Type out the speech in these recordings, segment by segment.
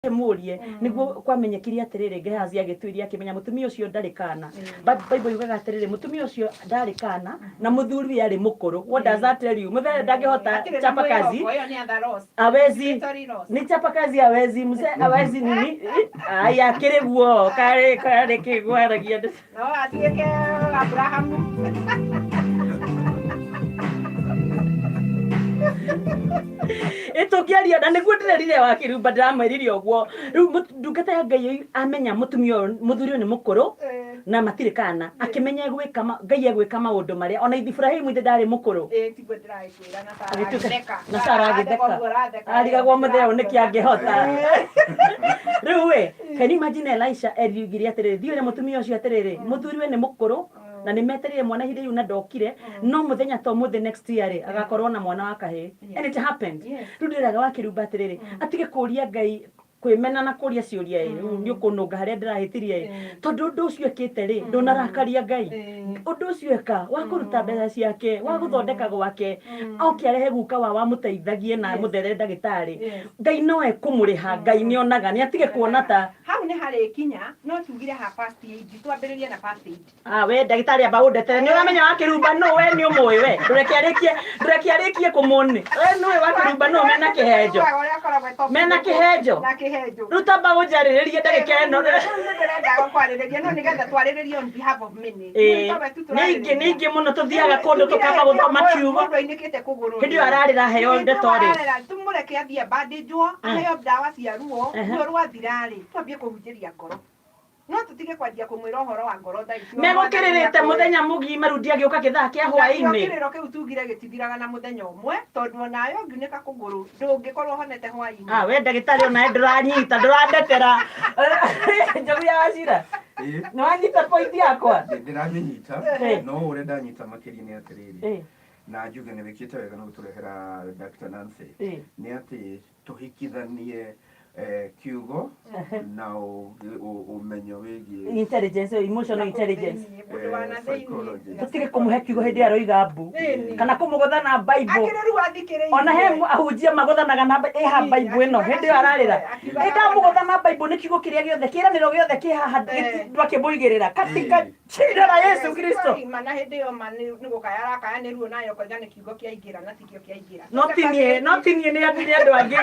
Mũrie nĩguo kwamenyekire atĩrĩrĩ, Gehazi agĩtuĩria akĩmenya mũtumia ũcio ndarĩ kana. Bible yugaga atĩrĩrĩ, mũtumia ũcio ndarĩ kana na mũthuri arĩ mũkũrũ. What does that tell you? Mũthee ndangĩhota Hatirĩ na chapa kazi. mwĩhoko, ĩyo nĩ other loss. Awezi. Victory loss. Ni chapa kazi awezi, mzee awezi nini? Aya kĩrĩ guo, karĩ karĩ kĩgwaragia. No atuĩke Abrahamu. Ĩtũngĩaria na nĩguo ndĩrerire wa kĩrumba, ndĩramwĩrire ũguo. Rĩu ndungata ya Ngai amenya mũtumia ũyũ, mũthuri ũyũ nĩ mũkũrũ na matirĩ kana, akĩmenya egwĩka Ngai egwĩka maũndũ marĩa ona Iburahimu ithe ndarĩ mũkũrũ. Ĩĩ, tiguo ndĩragĩkwĩra, na Sara agĩtheka. Na Sara agĩtheka. Ũguo ũratheka. Arigagwo mũthee ũyũ nĩkĩ angĩhota. Rĩu ĩ, can you imagine Elisha erigire atĩrĩrĩ, thiĩ ũre mũtumia ũcio atĩrĩrĩ, mũthuriwe nĩ mũkũrũ na nĩ metereire mwana ihinda rĩu na ndokire, no mũthenya ta ũmũthĩ next year rĩ, agakorwo na mwana wa kahĩĩ. And it happened. Rĩu ndĩraga wa kĩrumba atĩrĩrĩ, atige kũria Ngai kwĩmena na kũria ciũria ĩ, rĩu nĩ ũkũnũnga harĩa ndĩrahĩtirie ĩ, tondũ ũndũ ũcio ekĩte rĩ, ndũnarakaria Ngai. Ũndũ ũcio eka wa kũruta mbeca ciake, wa gũthondeka gwake, oke arehe guka wao amũteithagie na amũtherere ndagĩtarĩ, Ngai no ekũmũrĩha. Ngai nĩ onaga, nĩ atige kuona ta Hau nĩ harĩkinya, no tugire ha first aid, twambĩrĩrie na first aid. Ah, we ndagĩtarĩ, amba ũndetere. Nĩ ũramenya wa kĩrumba nũ? We nĩ ũmũĩ? We ndũreke arĩkie, ndũreke arĩkie kũmũnĩ. We nũĩ wa kĩrumba nũ? Mena kĩhenjo. Ũrĩa akoragwo e top. Mena kĩhenjo. Na kĩhenjo. Rĩu tamba ũnjarĩrĩrie ndagĩka ĩno. Rĩu nĩ ndĩrenda kwarĩrĩria, no nĩgetha twarĩrĩrie on behalf of many. Ĩĩ. Nĩ tu Nĩ aingĩ, nĩ aingĩ mũno tũthiaga kũndũ tũkamba gũthoma kiugo. Mũndũ ainĩkĩte kũgũrũ. Hĩndĩ ĩyo ararĩra aheo ndeto rĩ. Ararĩra, tumũreke athiĩ bandĩnjwo, aheo ndawa cia ruo, ruo rwathira rĩ, twambie kũhunjĩria ngoro. No tũtige kwanjia kũmwĩra ũhoro wa ngoro thaa ici. Megũkĩrĩrĩte mũthenya mũgima, rĩu ndiagĩũka gĩthaa kĩa Nakĩo hwaĩ-inĩ. kĩrĩro kĩu tugire gĩtithiraga na mũthenya ũmwe, tondũ onawe ũngiunĩka kũgũrũ ndũngĩkorwo ũhonete hwaĩ-inĩ. Ah, we ndagĩtarĩ, onawe ndũranyita, ndũrandetera njogu ya wacira. Nĩ wanyita point yakwa? Ndĩramĩnyita, no ũrĩa ndanyita makĩria nĩ atĩrĩrĩ, na njuge nĩ wĩkĩte wega na gũtũrehera Dr. Nancy, nĩ atĩ tũhikithanie kiugo na ũmenyo wĩgiĩ intelligence, emotional intelligence. Mũndũ wa na thĩinĩ. Psychology. Tũtige kũmũhe kiugo hĩndĩ ĩrĩa aroiga mbu kana kũmũgũtha na Bible. Akĩrĩ rĩu athikĩrĩirie. Ona he ahunjia magũthanaga na ĩha Bible ĩno hĩndĩ ĩyo ararĩra. Ĩndamũgũtha na Bible nĩ kiugo kĩrĩa gĩothe, kĩĩranĩro gĩothe kĩ haha ndwakĩmũigĩrĩra katika jina la Yesu Kristo. Sorry, ma na hĩndĩ ĩyo ma nĩ gũkaya arakaya nĩ ruo, nayo ũkoiga nĩ kiugo kĩaingĩra na tikĩo kĩaingĩra. No ti niĩ, no ti niĩ, nĩ andũ angĩ.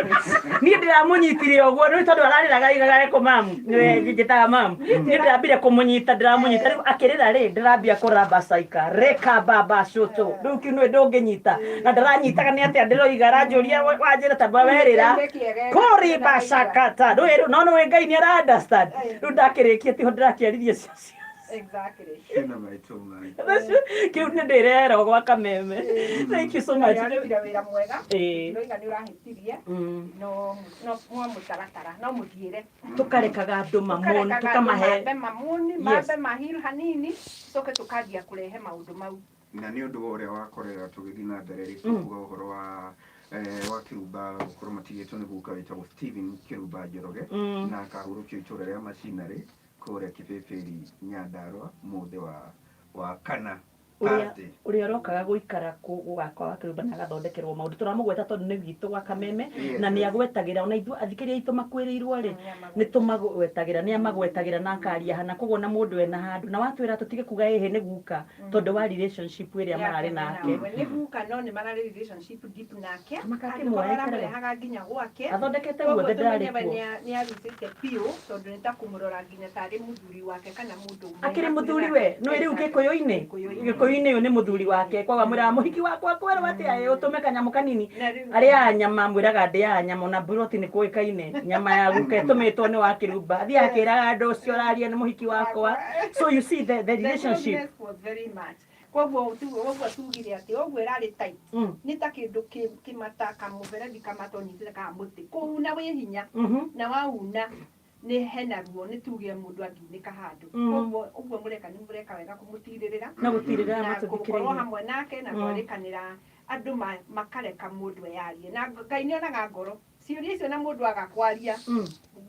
Niĩ ndĩramũnyitire ũguo rĩu tondũ ararĩraga aigaga eko mamu, nĩwe njĩtaga mamu. Niĩ ndĩrambire kũmũnyita, ndĩramũnyita rĩu akĩrĩra rĩ, ndĩrambia kũramba caika reka baba cũcũ, rĩu kĩu nĩwe ndũngĩnyita na ndaranyitaga nĩ atĩa ndĩroiga, aranjũria wanjĩra ta werĩra kũrĩ bacakata ndũĩ rĩu, no nĩwe Ngai nĩ ara understand. Rĩu ndakĩrĩkia tiho ndĩrakĩaririe cio. Ciĩna maitũ mai. Kĩu nĩ ndĩrerwo gwa kameme. Thank you so much. Nĩarutire wĩra mwega. Ndĩroiga nĩ ũrahĩtirie, no no mũtaratara no mũthiĩre. Tũkarekaga andũ mamon Tũkarekaga andũ tũkamahe mambe mamuni, mambe mahil hanini, tũcoke tũkanjia kũrehe maũndũ mau. Na nĩ ũndũ wa ũrĩa wakorera tũgĩthiĩ na mbere rĩ, tũkuga ũhoro wa wa Kĩrumba gũkorwo matigĩtwo nĩ guka wĩtagwo Stephen Kĩrumba Njoroge, na akahurũkio itũra rĩa Macinarĩ kũrĩa Kĩbĩbĩri, Nyandarua, mũthĩ wa kana, ũrĩa Thursday. Ũrĩa ũrokaga gũikara gwakwa wa kĩrumba na agathondekerwo maũndũ, tũramũgweta tondũ nĩ witũ gwa kameme. Na nĩ agwetagĩra ona ithuĩ athikĩrĩria aitũ makuĩrĩirwo rĩ, nĩ tũmagwetagĩra, nĩ amagwetagĩra na akaria hana koguo na mũndũ ena handũ na watwĩra tũtige kuga ĩhĩ nĩ guka tondũ wa relationship ĩrĩa mararĩ nake. Nĩ guka, no nĩ mararĩ relationship deep nake. Makakĩmuoya Angĩkorwo aikarage. aramũrehaga nginya gwake. Athondekete Koguo guothe, tũmenye ndĩrarĩ we kuo. Nĩ arucĩte biũ, tondũ nĩ ta kũmũrora nginya tarĩ mũthuri wake kana mũndũ ũmwe akĩrĩ hakuhĩ mũthuri nake. We nĩ rĩu gĩkũyũ-inĩ. Gĩkũyũ-inĩ. Gĩkũyũ-inĩ ũyũ nĩ mũthuri wake, kwaga mwĩraga mũhiki wakwa kwerwo atĩa ĩ ũtũme kanyamũ kanini. Na rĩu arĩaga nyama, mwĩraga ndĩaga nyama ona mburoti nĩ kũĩkaine nyama ya guka ĩtũmĩtwo nĩ wa kĩrumba, athiaga akĩraga andũ ũcio ũraria nĩ mũhiki wakwa. So you see the the relationship closeness was very much. Koguo ũguo tugire atĩ ũguo ĩrarĩ tight, nĩ ta kĩndũ kĩmata, kamũberethi kamata ũnyitĩte kana mũtĩ kũuna wĩ hinya, na wauna nĩ hena ruo, nĩ tuge mũndũ angiunĩka handũ. Koguo ũguo mũreka, nĩ mũreka wega kũmũtirĩrĩra na gũtirĩrĩra na gũkorwo matũthikĩrĩirie hamwe nake na kwarĩkanĩra andũ makareka mũndũ eyarie, na Ngai nĩ onaga ngoro ciũria icio na mũndũ aga kwaria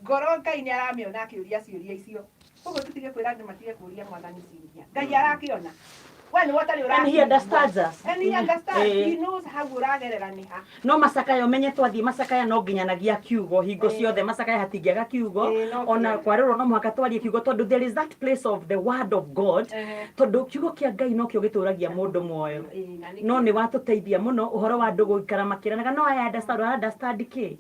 ngoro, Ngai nĩ aramĩona akĩũria ciũria icio. Koguo tũtige kwĩra andũ matige kũria Mwathani ciũria, Ngai arakĩona. We nĩwe ũtarĩ And he ũrakĩigua. understands us. And he understands. He knows how ũragerera nĩ ha. No macakaya ũmenye twathiĩ macakaya no nginyanagia kiugo hingo ciothe, macakaya hatingĩaga kiugo. No Ona kĩega. kwarĩrwo no mũhaka twarie kiugo, tondũ there is that place of the word of God, tondũ kiugo kĩa Ngai nokĩo gĩtũragia mũndũ muoyo. Na nĩ No nĩ watũteithia mũno ũhoro wa andũ gũikara makĩranaga, no I understand, I understand kĩ.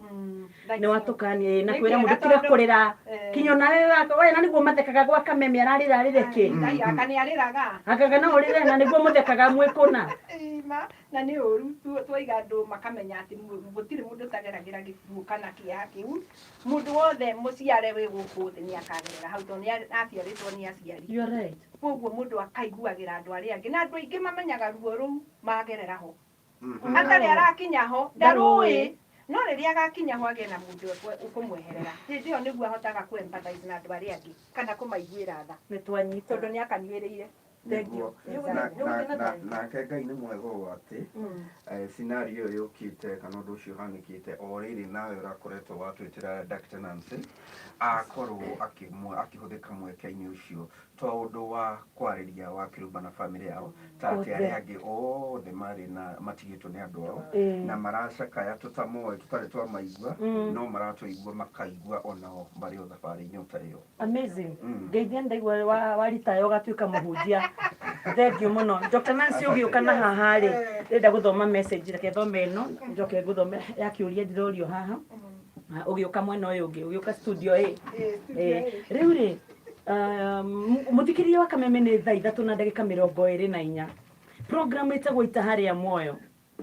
Thank Nĩ you. watũkania na Nĩ kwĩra kĩega mũndũ tiga tondũ- kũrĩra kinya onawe we na nĩguo mathekaga gwa kameme ararĩra rĩre kĩ. Ngai aka nĩ arĩraga. Akaga no ũrĩre na nĩguo mũthekaga mwĩ kũna. Ima, na nĩ ũru twaiga andũ makamenya atĩ gũtirĩ mũndũ ũtageragĩra gĩkuũ kana kĩeha kĩu. Mũndũ wothe mũciare wĩ gũkũ thĩ nĩ akagerera hau, tondũ nĩ aciarĩtwo nĩ aciari. You are right. Koguo mũndũ akaiguagĩra andũ arĩa angĩ, na andũ aingĩ mamenyaga ruo rũu magerera ho. Atarĩ arakinya ho ndarũĩ, no rĩrĩa agakinya ho agĩe na mũndũ ũkũmweherera, hĩndĩ ĩyo nĩguo ahotaga kũ empathize na andũ arĩa angĩ kana kũmaiguĩra tha, Nĩ twanyita. tondũ nĩ akanyuĩrĩire. Thank you. Nĩguo. Nĩ Na- ũgũthiĩ na na- thayũ? Nake Ngai nĩ mwega ũũ atĩ scenario ĩyo yũkĩte kana ũndũ ũcio ũhanĩkĩte o rĩrĩ nawe ũrakoretwo watwĩtĩra Dr. Nancy akorwo akĩhũthĩka mweke-inĩ ũcio to ũndũ wa kwarĩria wa Kĩrumba na bamĩrĩ yao, ta atĩ Othe. arĩa angĩ othe marĩ na matigĩtwo nĩ andũ ao na maracakaya tũtamoĩ, tũtarĩ twamaigua, no maratũigua makaigua onao marĩ o thabarĩ-inĩ ta ĩyo. Amazing. Ngeithia, ndaigua waritaya ũgatuĩka mũhunjia. Thank you mũno, Dr. Nancy. Ũgĩũka na haha rĩ, ndĩrenda gũthoma message, reke thome ĩno njoke ngũthome ya kĩũria ndĩrorio haha. Ah, ũgĩũka mwena ũyũ ũngĩ, ũgĩũka studio ĩ. Rĩu rĩ, mũthikĩrĩria wa Kameme, nĩ thaa 3:24. Program ĩtagwo Itaha rĩa Muoyo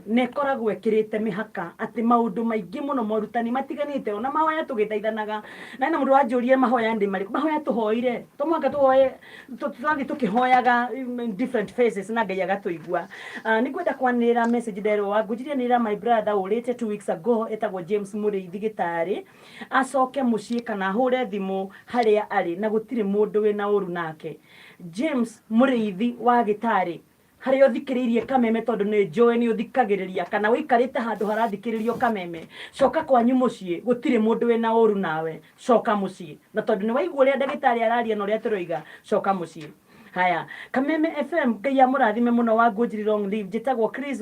nĩ ĩkoragwo ĩkĩrĩte mĩhaka atĩ maũndũ maingĩ mũno, morutani matiganĩte, ona mahoya tũgĩthaithanaga na ena mũndũ wanjũrie mahoya ndĩ marĩkũ. Mahoya tũhoire to mũhaka tũhoye, tũrathiĩ tũkĩhoyaga in different phases na Ngai agatũigua. Nĩ ngwenda kwanĩrĩra message nderwo wangũnjirie nĩra my brother ũrĩte 2 weeks ago, etagwo James Mũrĩithi Gĩtarĩ, acoke mũciĩ kana ahũre thimũ harĩa arĩ, na gũtirĩ mũndũ wĩna ũru nake. James Mũrĩithi wa Gĩtarĩ, harĩa ũthikĩrĩirie Kameme, tondũ nĩ njũĩ nĩ ũthikagĩrĩria kana ũikarĩte handũ harathikĩrĩrio Kameme, coka kwanyu mũciĩ, gũtirĩ mũndũ wĩna ũru nawe, coka mũciĩ. Na tondũ nĩ waigua ũrĩa ndagĩtarĩ araria na ũrĩa tũroiga, coka mũciĩ. Haya, Kameme FM, Ngai amũrathime mũno wa Ngũnjiri, long live. Njĩtagwo Chris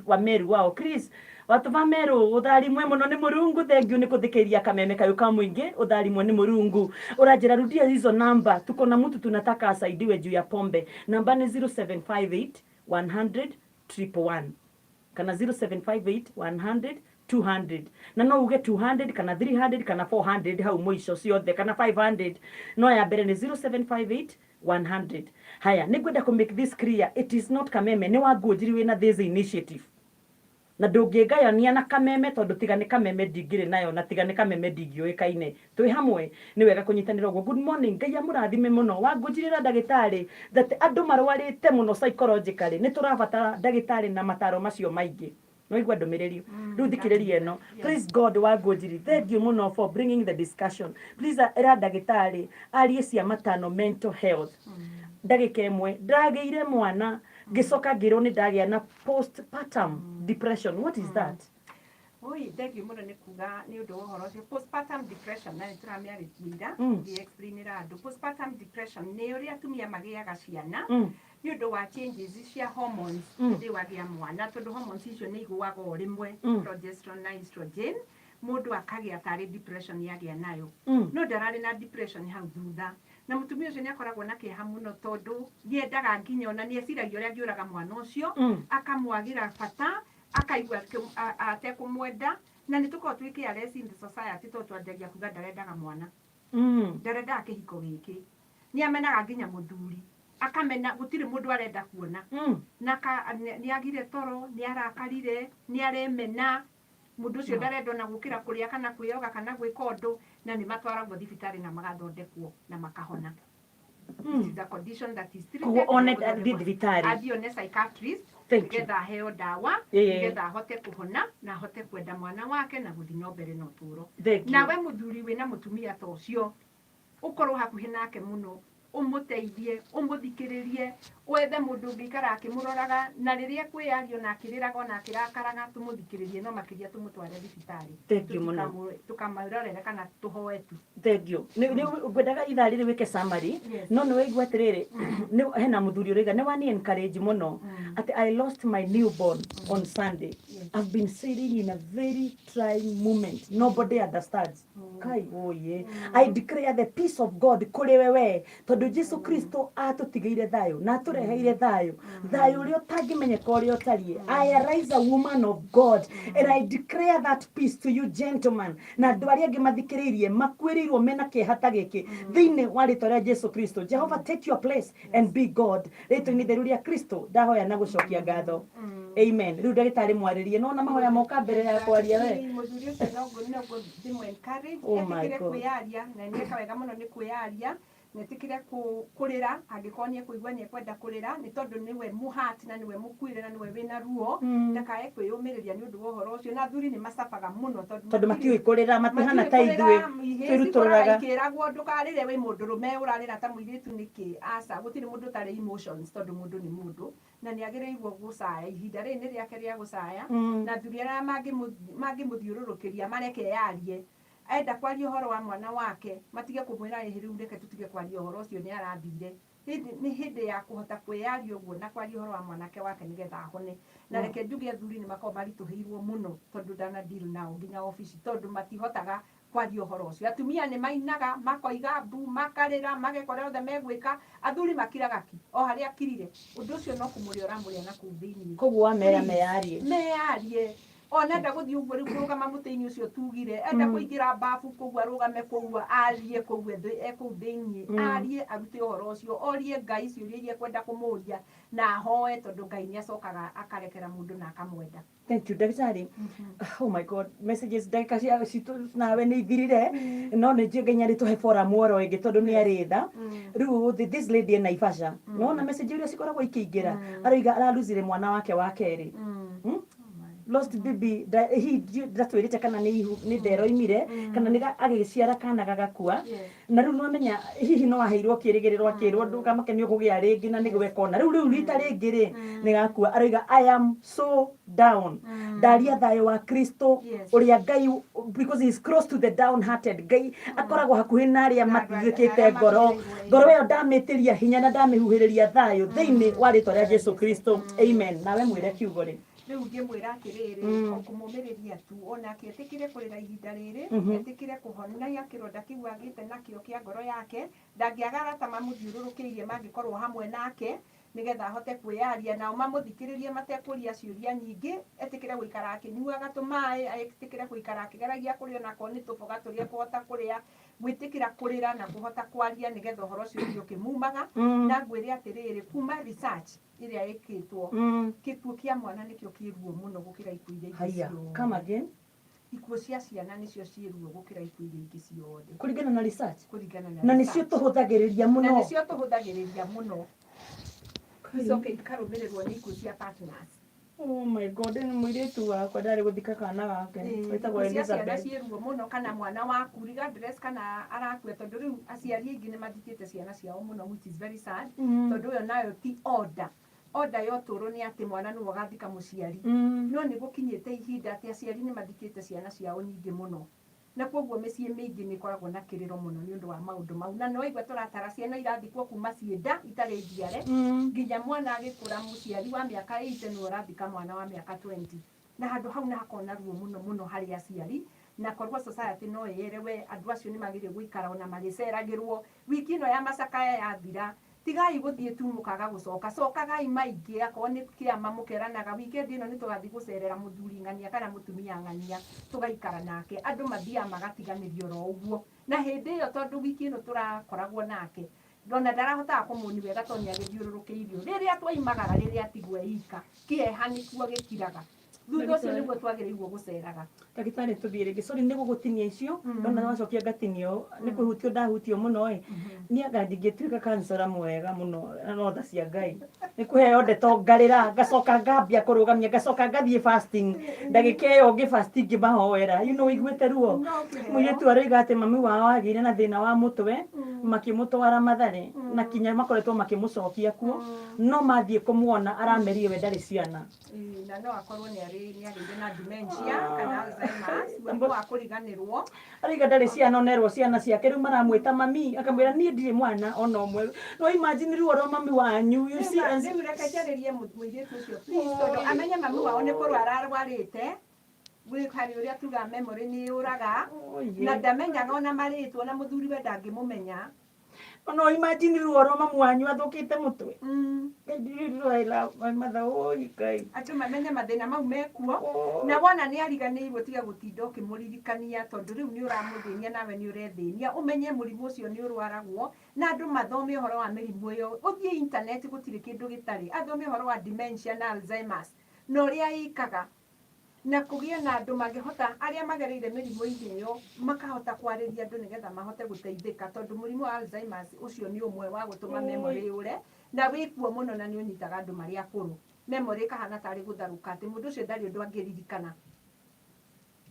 wa Meru wao. Chris watu va Meru, ũtharimwe mũno nĩ Mũrungu. Thank you nĩ kũthikĩrĩria Kameme kayũ ka mũingĩ, ũtharimwe nĩ Mũrungu. Ũranjĩra rudia hizo namba, tuko na mtu tunataka asaidiwe juu ya pombe. Namba nĩ 0758 100 111 kana 0758 100 200, na no uge 200 kana 300 kana 400 hau mũico ciothe, kana 500, no ya mbere nĩ 0758 100. Haya, nĩ ngwenda kũ make this clear, it is not Kameme, nĩ Wangũnjiri wĩna this initiative, na ndũngĩngayania na Kameme, tondũ tiga nĩ Kameme ndingĩrĩ nayo, na tiga nĩ Kameme ndingĩũĩkaine. Twĩ hamwe, nĩ wega kũnyitanĩra ũguo. Good morning, Ngai amũrathime mũno. Wangũnjirĩra ndagĩtarĩ that andũ marwarĩte mũno psychologically, nĩ tũrabatara ndagĩtarĩ na mataro macio maingĩ. Nĩwaigua ndũmĩrĩri rĩu, thikĩrĩria ĩno. Praise God. Wangũnjiri, thank you mũno for bringing the discussion. Please ĩra ndagĩtarĩ arie cia matano mental health ndagĩka ĩmwe. Ndagĩire mwana, ngĩcoka ngĩrwo nĩ ndagĩa na postpartum depression. What is that? Oi, thank you mũno nĩ kuga nĩ ũndũ wa ũhoro ũcio. Postpartum depression, na nĩ tũramĩarĩtie ira, ngĩ-explainĩra andũ. Postpartum depression nĩ ũrĩa atumia magĩaga ciana nĩ ũndũ wa changes cia hormones hĩndĩ wagĩa mwana, tondũ hormones icio nĩ igũaga o rĩmwe, progesterone na estrogen. Mũndũ akagĩa tarĩ depression yagĩa nayo, no ndararĩ na depression hau thutha. Na mũtumia ũcio nĩ akoragwo na kĩeha mũno, tondũ nĩendaga nginya ona nĩ eciragia ũrĩa angĩũraga mwana ũcio, akamwagĩra bata, akaigua atekũmwenda. Na nĩ tũkoragwo twĩ careless in the society, tondũ twanjagia kuga ndarendaga mwana, ndarendaga kĩhiko gĩkĩ, nĩ amenaga nginya mũthuri, akamena gũtirĩ mũndũ arenda kuona, na nĩ agire toro, nĩ arakarire, nĩ aremena. Mũndũ ũcio ndarenda ona gũkĩra kũrĩa kana kwĩyoga kana gwĩka ũndũ, na nĩ matwaragwo thibitarĩ na magathondekwo na makahona. It is a condition that is treated. Koguo one Na gũthondekwo. Athiĩ thibitarĩ. Athiĩ one psychiatrist Thank you. nĩgetha aheo ndawa, nĩgetha ahote kũhona na ahote kwenda mwana wake na gũthiĩ na mbere na ũtũũro. Thank you. Nawe mũthuri wĩna mũtumia ta ũcio, ũkorwo hakuhĩ nake mũno, ũmũteithie, ũmũthikĩrĩrie. Wethe mũndũ ũngĩikara akĩmũroraga, na rĩrĩa kwĩyario na akĩrĩraga ona akĩrakaraga, tũmũthikĩrĩrie, no makĩria tũmũtware thibitarĩ. Thank you mũno. Tũkamwĩrorere kana tũhoe tu. Thank you. Nĩ ngwendaga ithaa rĩrĩ wĩke summary. Yes. No nĩ waigua atĩrĩrĩ, nĩ hena mũthuri ũrauga nĩ wani encourage mũno atĩ, "I lost my newborn on Sunday. I've been sitting in a very trying moment. Nobody understands." Kai oye, I declare the peace of God kũrĩ we we, tondũ Jesu Kristo atũtigĩire thayũ na atũreheire thayũ, thayũ ũrĩa ũtangĩmenyeka ũrĩa ũtariĩ. I arise, a woman of God, and I declare that peace to you, gentleman, na andũ arĩa angĩ mathikĩrĩirie makuĩrĩirwo mena kĩeha ta gĩkĩ, thĩinĩ wa rĩtwa rĩa Jesu Kristo. Jehovah, take your place and be God. Rĩtwa-inĩ itheru rĩa Kristo ndahoya na gũcokia ngatho, amen. Rĩu ndagĩtarĩ mwarĩrie, nona mahoya moka mbere ya kwaria we. Ĩĩ, mũthuri ũcio no ndĩmũ encourage Oh my etĩkĩre God. kwĩyaria, na nĩeka wega mũno nĩ kwĩyaria, na etĩkĩre kũrĩra angĩkorwo nĩ ekũigua nĩ ekwenda kũrĩra, nĩ tondũ nĩwe mũhati na nĩwe mũkuĩre na nĩwe wĩna ruo. Ndakae kwĩyũmĩrĩria nĩ ũndũ wa ũhoro ũcio, na athuri nĩ macabaga mũno tondũ Tondũ matiũĩ kũrĩra, matihana ta ithuĩ twĩrutũrũraga. Ikĩragwo ndũkarĩre, wĩ mũndũrũme ũrarĩra ta mũirĩtu nĩkĩ? Aca, gũtirĩ mũndũ ũtarĩ emotions, tondũ mũndũ nĩ mũndũ na nĩ agĩrĩirwo gũcaya. Ihinda rĩrĩ nĩ rĩake rĩa gũcaya. Na athuri arĩa mangĩmũthiũrũrũkĩria mareke yarie, enda kwaria ũhoro wa mwana wake, matige kũmwĩra, "Ĩhĩ, rĩu reke tũtige kwaria ũhoro ũcio, nĩ arathire." Nĩ hĩndĩ ya kũhota kwĩyaria ũguo na kwaria ũhoro wa mwanake wake nĩgetha ahone. Na reke njuge, athuri nĩ makoragwo maritũhĩirwo mũno, tondũ ndana deal nao nginya obici, tondũ matihotaga kwaria ũhoro ũcio. Atumia nĩ mainaga, makoiga mbu, makarĩra, mageka ũrĩa othe megwĩka. Athuri makiraga ki o harĩa akirire. Ũndũ ũcio no kũmũrĩa ũramũrĩa na kũu thĩinĩ. Koguo wamera meyarie. Meyarie. Ona enda gũthiĩ ũguo rĩu kũrũgama mũtĩ-inĩ ũcio tugire, enda kũingĩra babu kũu, arũgame kũu, arie kũu e kũu thĩinĩ, arie, arute ũhoro ũcio, orie Ngai ciũria iria ekwenda kũmũria na ahoe, tondũ Ngai nĩ acokaga akarekera mũndũ na akamwenda. Thank you, ndagĩtarĩ. Oh my God, messages, ndagĩka cia citũ nawe nĩ ithirire, no nĩ njũĩ Ngai nĩ arĩtũhe forum oro ĩngĩ, tondũ nĩ arĩ tha. Rĩu this lady e Naivasha, nona message iria cikoragwo ikĩingĩra, aroiga araruzire mwana wake wa kerĩ. Lost baby, hihi ndatwĩrĩte kana nĩ ihu nĩ ndero imire kana nĩ agĩciara kana gagakua. Na rĩu nĩwamenya hihi no aheirwo kĩrĩgĩrĩro, akĩrwo ndũkamake, nĩ ũkũgĩa rĩngĩ, na nĩ gwekona rĩu rita rĩngĩ rĩ nĩ gakua. Aroiga, "I am so down." Ndaria thayũ wa Kristo ũrĩa Ngai, because he is close to the down hearted. Ngai akoragwo hakuhĩ na arĩa Na andũ mathuthĩkĩte arĩa ngoro. makuĩrĩirwo. Ngoro ĩyo ndamĩtĩria hinya na ndamĩhuhĩrĩria thayũ thĩinĩ wa rĩtwa rĩa Jesu Kristo, amen. Nawe mwĩre kiugo rĩ. Rĩu ngĩmwĩra atĩrĩrĩ, o kũmũmĩrĩria tu, onake etĩkĩre kũrĩra ihinda rĩrĩ, etĩkĩre kũhonia kĩronda kĩu agĩte nakĩo kĩa ngoro yake. Ndangĩaga arata mamũthiũrũrũkĩirie mangĩkorwo hamwe nake, nĩgetha ahote kwĩyaria nao, mamũthikĩrĩrie matekũria ciũria nyingĩ. Etĩkĩre gũikara akĩnyuaga tũmaĩ, etĩkĩre gũikara akĩgeragia kũrĩa onakorwo nĩ tũboga tũrĩa ekũhota kũrĩa, gwĩtĩkĩra kũrĩra na kũhota kwaria, nĩgetha ũhoro ũcio ũthiĩ ũkĩmumaga. Na ngwĩre atĩrĩrĩ, kuma research ĩrĩa ĩkĩtwo, gĩkuũ kĩa mwana nĩkĩo kĩ ruo mũno gũkĩra ikuũ iria ingĩ Haya. ciothe. Come again. Ikuũ cia ciana nĩcio ciĩ ruo gũkĩra ikuũ iria ingĩ ciothe. Kũringana na research. Kũringana na Na nĩcio research. tũhũthagĩrĩria Na mũno. nĩcio tũhũthagĩrĩria mũno, icoke ikarũmĩrĩrwo nĩ ikuũ cia partners. Oh my God, nĩ mũirĩtu wakwa ndarĩ gũthika kana gake wĩtagwo Ikuũ cia ciana Elizabeth. ciĩ ruo mũno, kana mwana waku, regardless kana arakua, tondũ rĩu aciari aingĩ nĩ mathikĩte ciana ciao mũno, which is very sad, tondũ ĩyo nayo ti order. Order ya ũtũũro nĩ atĩ mwana nĩwe ũgathika mũciari. No nĩ gũkinyĩte ihinda atĩ aciari nĩ mathikĩte ciana ciao nyingĩ mũno, na koguo mĩciĩ mĩingĩ nĩ ĩkoragwo na kĩrĩro mũno nĩ ũndũ wa maũndũ mau. Na nĩwaigua tũratara ciana irathikwo kuma ciĩ nda itarĩ njiare, nginya mwana agĩkũra, mũciari wa mĩaka 80 nĩwe ũrathika mwana wa mĩaka 20, na handũ hau nĩ hakoragwo na ruo mũno mũno harĩ aciari. Na korwo society no ĩerewe, andũ acio nĩ magĩrĩire gũikara ona magĩceragĩrwo. Wiki ĩno ya macakaya yathira, tigai gũthiĩ tu mũkaga gũcoka, cokagai maingĩ. Akorwo nĩ kĩama, mũkeranaga, "Weekend ĩno nĩ tũgathiĩ gũcerera mũthuri ng'ania kana mũtumia ng'ania," tũgaikara nake. Andũ mathiaga magatiganĩrio oro ũguo, na hĩndĩ ĩyo, tondũ wiki ĩno tũrakoragwo nake, ona ndarahotaga kũmũni wega tondũ nĩ agĩthiũrũrũkĩirio. Rĩrĩa twaimagara, rĩrĩa atigwo e ika, kĩeha nĩkuo gĩkiraga. Thutha ũcio nĩguo twagĩrĩirwo gũceraga. Ndagĩtarĩ, tũthiĩ rĩngĩ, sorry nĩ gũgũtinia icio. Ndona wacokia ngatinio nĩ kũhutio, ndahutio mũno ĩ, niĩ anga ndingĩtuĩka kansora mwega mũno, na no tha cia Ngai nĩ kũheo ndeto, ngarĩra, ngacoka ngambia kũrũgamia, ngacoka ngathiĩ fasting ndagĩka ĩyo ngĩ fasting ngĩmahoera, ũiguĩte ruo. No kĩheo. Mũirĩtu aroiga atĩ mami wao agĩire na thĩna wa mũtwe, makĩmũtwara Mathare na kinya makoretwo makĩmũcokia kuo, no mathiĩ kũmuona aramerire we ndarĩ ciana. Ĩĩ, na no akorwo nĩ arĩ nĩ agĩire na dementia kana Alzheimer's, mũrimũ wa kũriganĩrwo. Arauga ndarĩ ciana, onerwo ciana ciake rĩu maramwĩta mami, akamwĩra niĩ ndirĩ mwana ona ũmwe. No imagine ruo rwa mami wanyu, you see, and Rĩu reke njarĩrie mũirĩtu ũcio please, tondũ amenye mami wao nĩ kũrwara arwarĩte. Gwĩ harĩ ũrĩa tugaga memory nĩ yũraga. Na ndamenyaga ona marĩtwa, ona mũthuriwe ndangĩmũmenya. No imagine ruo rwa mamu wanyu athũkĩte mũtwe. Ngai, I love my mother, oi Ngai. Andũ mamenye mathĩna mau mekuo. Na wona nĩ ariganĩirwo, tiga gũtinda ũkĩmũririkania, tondũ rĩu nĩ ũramũthĩnia nawe nĩ ũrethĩnia. Ũmenye mũrimũ ũcio nĩ ũrwaragwo, na andũ mathome ũhoro wa mĩrimũ ĩyo. Ũthiĩ internet, gũtirĩ kĩndũ gĩtarĩ. Athome ũhoro wa dementia na Alzheimer's na ũrĩa ĩkaga, na kũgĩe na andũ mangĩhota, arĩa magereire mĩrimũ-inĩ ĩyo, makahota kwarĩria andũ nĩgetha mahote gũteithĩka, tondũ mũrimũ wa Alzheimer's ũcio nĩ ũmwe wa gũtũma memory yũre, na wĩkuo mũno, na nĩ ũnyitaga andũ marĩ akũrũ. Memory ĩkahana tarĩ gũtharũka, atĩ mũndũ ũcio ndarĩ ũndũ angĩririkana.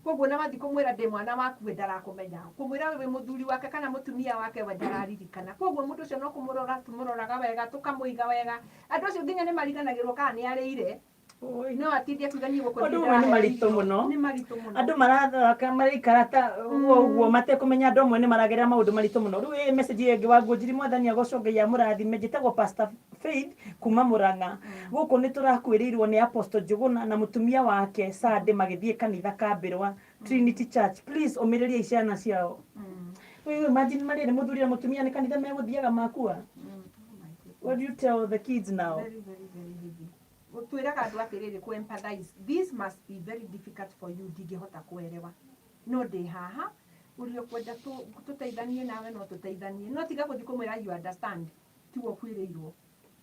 Koguo na wathiĩ kũmwĩra ndĩ mwana waku, we ndarakũmenya. Kũmwĩra wĩ mũthuri wake kana mũtumia wake, we ndararirikana. Koguo mũndũ ũcio no kũmũrora tũmũroraga wega, tũkamũiga wega. Andũ acio nginya nĩ mariganagĩrwo kana nĩ arĩire. No atinde akiuga niĩ gũkũ. Maũndũ mamwe nĩ maritũ mũno. Nĩ maritũ mũno. Andũ marathaka maraikara ta ũguo matekũmenya andũ amwe nĩ maragerera maũndũ maritũ mũno. Rĩu ĩ message ĩyo ĩngĩ wa Ngũnjiri, Mwathani agocwo, Ngai amũrathime. Njĩtagwo Pastor Faith kuma Murang'a. Gũkũ nĩ tũrakuĩrĩirwo nĩ Apostle Njũgũna na mũtumia wake Sunday magĩthiĩ kanitha Kambĩrwa Trinity Church. Please ũmĩrĩriai ciana ciao. Rĩu imagine marĩ mũthuri na mũtumia nĩ kanitha megũthiaga makua. What do you tell the kids now? Very, very, very heavy. Twĩraga andũ atĩrĩrĩ, kũ empathize, this must be very difficult for you. Ndingĩhota kũerewa, no ndĩ haha, ũrĩa ũkwenda tũteithanie nawe no tũteithanie, no tiga gũthiĩ kũmwĩra you understand. Tiwe ũkuĩrĩirwo,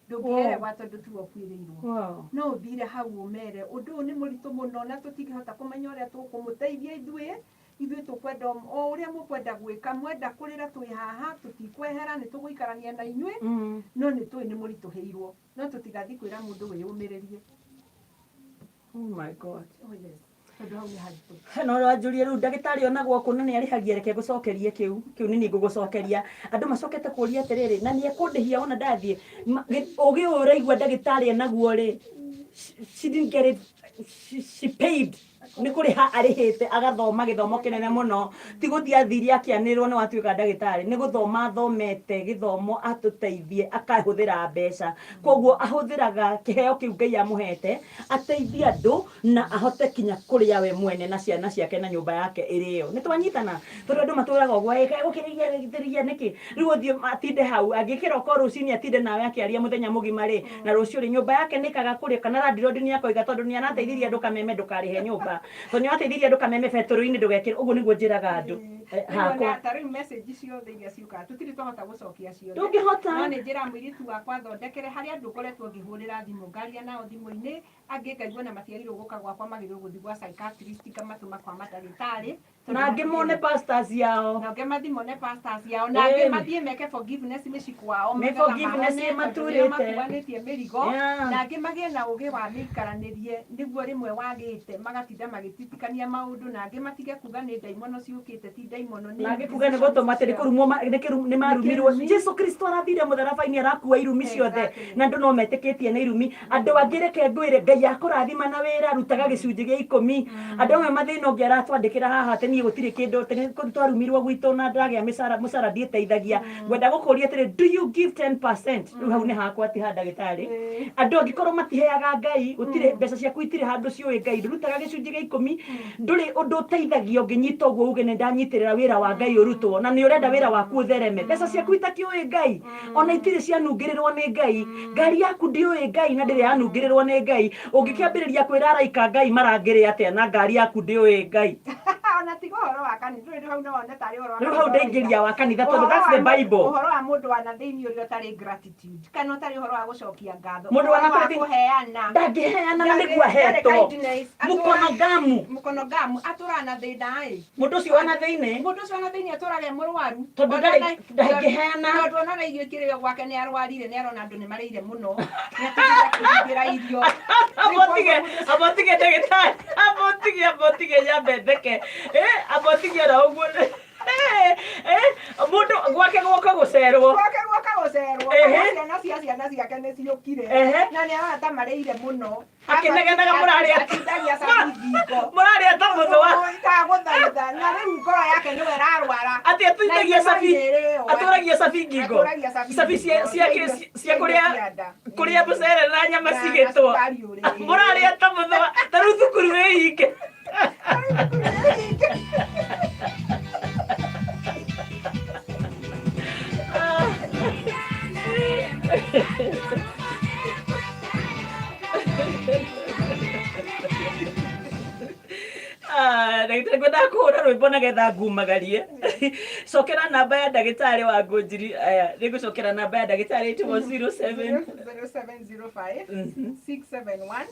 ndũngĩerewa tondũ tiwe ũkuĩrĩirwo. No ũthire hau ũmere ũndũ ũyũ nĩ mũritũ mũno na tũtingĩhota kũmenya ũrĩa tũkũmũteithia. Ithuĩ tũkwenda o ũrĩa mũkwenda gwĩka. Mwenda kũrĩra, twĩ haha, tũtikwehera, nĩ tũgũikarania na inyuĩ. No nĩ tũĩ nĩ mũritũhĩirwo, no tũtigathiĩ kwĩra mũndũ wĩyũmĩrĩrie. Oh my God. Oh yes, tondũ hau nĩ haritũ. No wanjũrie rĩu ndagĩtarĩ onagwo kũ na nĩ arĩhagia? Reke ngũcokerie kĩu kĩu nĩ niĩ ngũgũcokeria. Andũ macokete kũria atĩrĩrĩ, na nĩ ekũndĩhia ona ndathiĩ? Ũgĩ ũyũ ũraigua ndagĩtarĩ enaguo rĩ, she didn't get it, she paid. Nĩ kũrĩha arĩhĩte agathoma gĩthomo kĩnene mũno. Ti gũthiĩ athire akĩanĩrĩrwo nĩ watuĩka ndagĩtarĩ, nĩ gũthoma athomete gĩthomo atũteithie, akahũthĩra mbeca. Koguo ahũthĩraga kĩheo kĩu Ngai amũhete ateithie andũ na ahote kinya kũrĩa we mwene na ciana ciake na nyũmba yake ĩrĩo. Nĩ twanyitana? Tondũ andũ matũraga ũguo, "Ĩ, kaĩ gũkĩrĩria nĩkĩ?" Rĩu ũthiĩ atinde hau angĩkĩroka o rũcinĩ atinde nawe akĩaria mũthenya mũgima rĩ, na rũciũ rĩ, nyũmba yake nĩ ĩkaga kũrĩa, kana landlord nĩ akoiga tondũ nĩ arateithirie andũ Kameme ndũkarĩhe nyũmba, tondũ nĩ arateithirie andũ Kameme betũrũ-inĩ ndũgekĩre. Ũguo nĩguo njĩraga andũ. Rĩu hakwa. Ona ta rĩu message ciothe iria ciũkaga tũtirĩ twahota gũcokia ciothe. Ndũngĩhota. No nĩ njĩraga mũirĩtu wakwa thondekere harĩa andũ ngoretwo ngĩhũrĩra thimũ, ngaria nao thimũ-inĩ, angĩ ngaigua na matiagĩrĩirwo gũka gwakwa, magĩrĩirwo gũthiĩ gwa psychiatrist, ngamatũma kwa mandagĩtarĩ. Na angĩ mone pastors yao. Na angĩ mathiĩ mone pastors yao, na angĩ mathiĩ meke forgiveness mĩciĩ kwao. Nĩ nĩgetha forgiveness mahone, tondũ ĩmaturĩte. nĩo makuanĩtie mĩrigo. Na angĩ magĩe na ũgĩ wa mĩikaranĩrie nĩguo rĩmwe wagĩte magatinda magĩtitikania maũndũ, na angĩ matige kuga nĩ ndaimono ciũkĩte. Ti ndaimono, nĩ Na angĩ kuga nĩ gũtũma atĩ nĩ kũrumwo, nĩ marumirwo. Nĩ kĩrumi. Jesu Kristo arathire mũtharaba-inĩ arakua irumi ciothe. Na andũ no metĩkĩtie nĩ irumi. Andũ angĩ, reke ngwĩre, Ngai akũrathima na wĩra, rutaga gĩcunjĩ gĩa 10. Andũ amwe mathĩna ũngĩ aratwandĩkĩra haha atĩ niĩ gũtirĩ kĩndũ, atĩ nĩ twarumirwo gwitũ na ndagĩa mĩcara, mũcara ndiĩteithagia. Ngwenda gũkũria atĩrĩ, do you give 10%? Rĩu hau nĩ hakwa, ti ha ndagĩtarĩ. Andũ angĩkorwo matiheaga Ngai, gũtirĩ mbeca ciaku, itirĩ handũ ciũĩ Ngai, ndũrutaga gĩcunjĩ gĩa 10, ndũrĩ ũndũ ũteithagia ũngĩnyita ũguo uge nĩ ndanyitĩrĩra wĩra wa Ngai ũrutwo, na nĩ ũrenda wĩra waku ũthereme, mbeca ciaku itakĩũĩ Ngai, ona itirĩ cianungĩrĩrwo nĩ Ngai. Ngari yaku ndĩũĩ Ngai na ndĩrĩ yanungĩrĩrwo nĩ Ngai. Ũngĩkĩambĩrĩria kwĩra araika Ngai marangĩrĩ atĩa na ngari yaku ndĩũĩ Ngai? Ona tiga ũhoro wa kanitha, ndũĩ hau no wone tarĩ ũhoro wa Rĩu hau kanitha ũroiga. ndaingĩria wa kanitha tondũ Ũhoro that's wa the Bible. Ũhoro wa mũndũ wa na thĩinĩ ũrĩa ũtarĩ gratitude, kana ũtarĩ ũhoro wa gũcokia ngatho, Mũndũ wa ũhoro wa na thĩinĩ- kũheana. Ndangĩheana na Ndarĩ- nĩguo ndarĩ ahetwo. kindness, Mũkono ngamu. Mũkono ngamu atũraga na thĩna ĩ. Mũndũ ũcio wa na thĩinĩ. Mũndũ ũcio wa na thĩinĩ atũraga e mũrwaru. Tondũ Ona ndangĩheana. Tondũ ona na irio ikĩrĩo gwake nĩ arwarire, nĩ arona andũ nĩ marĩire mũno. Nĩ atigire kũhingĩra irio. Abotige, abotige ndagĩtarĩ, abotige, abotige nyambe theke. Eh, abotige ona ũguo. Eh, eh, mũndũ gwake gwoka gũcerwo. Gwake gwoka gũcerwo. Ehe. Kana ciana cia ciana ciake nĩ ciũkire. Ehe. Na nĩ arona ta marĩire mũno. Akĩnegenaga mũrarĩa. Atindagia cabi thingo. Mũrarĩa ta mũthũa. Ndagũthaitha. Na rĩu ngoro yake nĩwe ĩrarwara. Atĩ atũindagia cabi, atũragia cabi ngingo. Atũragia cabi Cabi ngingo. cia kũrĩa Cia nda. kũrĩa mũcere na nyama Na cigĩtwo. cukari ũrĩ. Mũrarĩa ta mũthũa, ta rĩu thukuru ĩ hinge. Ah, ndagĩtarĩ ngwendaga kũhũra rwĩmbo nĩgetha ngumagarie. Cokera namba ya ndagĩtarĩ wa Ngũnjiri. Aya, nĩngũcokera namba ya ndagĩtarĩ ĩtagwo 07 0705 671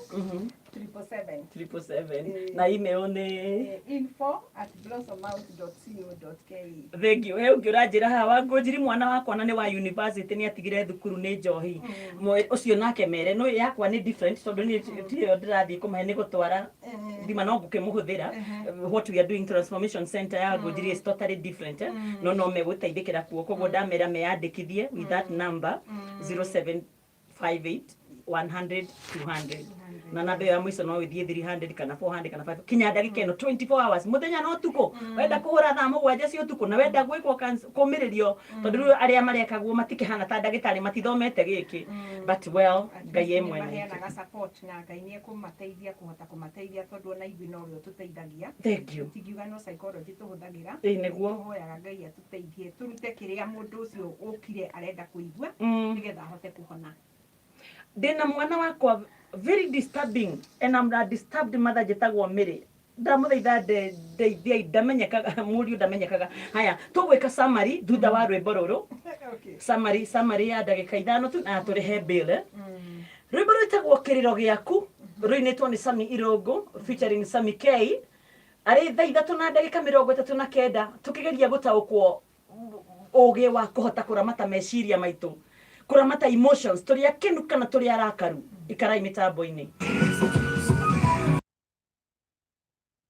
777. 777. Na email nĩ info@blossomhouse.co.ke. Thank you. He ũngĩ ũranjĩra haha wa Ngũnjiri, mwana wakwa na nĩ wa university nĩ atigire thukuru nĩ njohi. Ũcio nake mere no yakwa nĩ different tondũ niĩ tiyo ndĩrathiĩ kũmahe nĩ gũtwara thima no ngũkĩmũhũthĩra. What we are doing transformation center ya Ngũnjiri is totally different, eh? No megũteithĩkĩra kuo, koguo ndamera meyandĩkithie with that number 0758 100 200, na namba ĩyo ya mũico no ĩthiĩ 300 kana 400 kana 5 kinya ndagĩka ĩno, 24 hours, mũthenya na ũtukũ. Wenda kũhũra thaa 7 cia ũtukũ na wenda gwĩkwo kũmĩrĩrio, tondũ rĩu arĩa marekagwo matikĩhana ta ndagĩtarĩ, matithomete gĩkĩ, but well, Ngai e mwene. Maheanaga support na Ngai nĩ ekũmateithia kũhota kũmateithia, tondũ ona ithuĩ nowe ũtũteithagia. Thank you. Tingiuga no psychology tũhũthagĩra. Ĩĩ nĩguo. Tũhoyaga Ngai atũteithie tũrute kĩrĩa mũndũ ũcio ũkire arenda kũigua nĩgetha ahote kũhona. Ndĩna mwana wakwa very disturbing and I'm a disturbed mother, njĩtagwo Mary, ndamũthaitha ndeithiai, ndamenyekaga, mũriũ ndamenyekaga. Haya, tũgwĩka summary thutha wa rwĩmbo rũrũ. Summary ya ndagĩka 5 tu na tũrĩhe bill, eh? Rwĩmbo rwĩtagwo Kĩrĩro Gĩaku, rũinĩtwo nĩ Sami Irũngũ featuring Sami K, arĩ thaa 3:39, tũkĩgeria gũtaũkwo ũgĩ wa kũhota kũramata meciria maitũ, kũramata emotions, tũrĩ akenu kana tũrĩ arakaru. Ikarai mĩtambo-inĩ.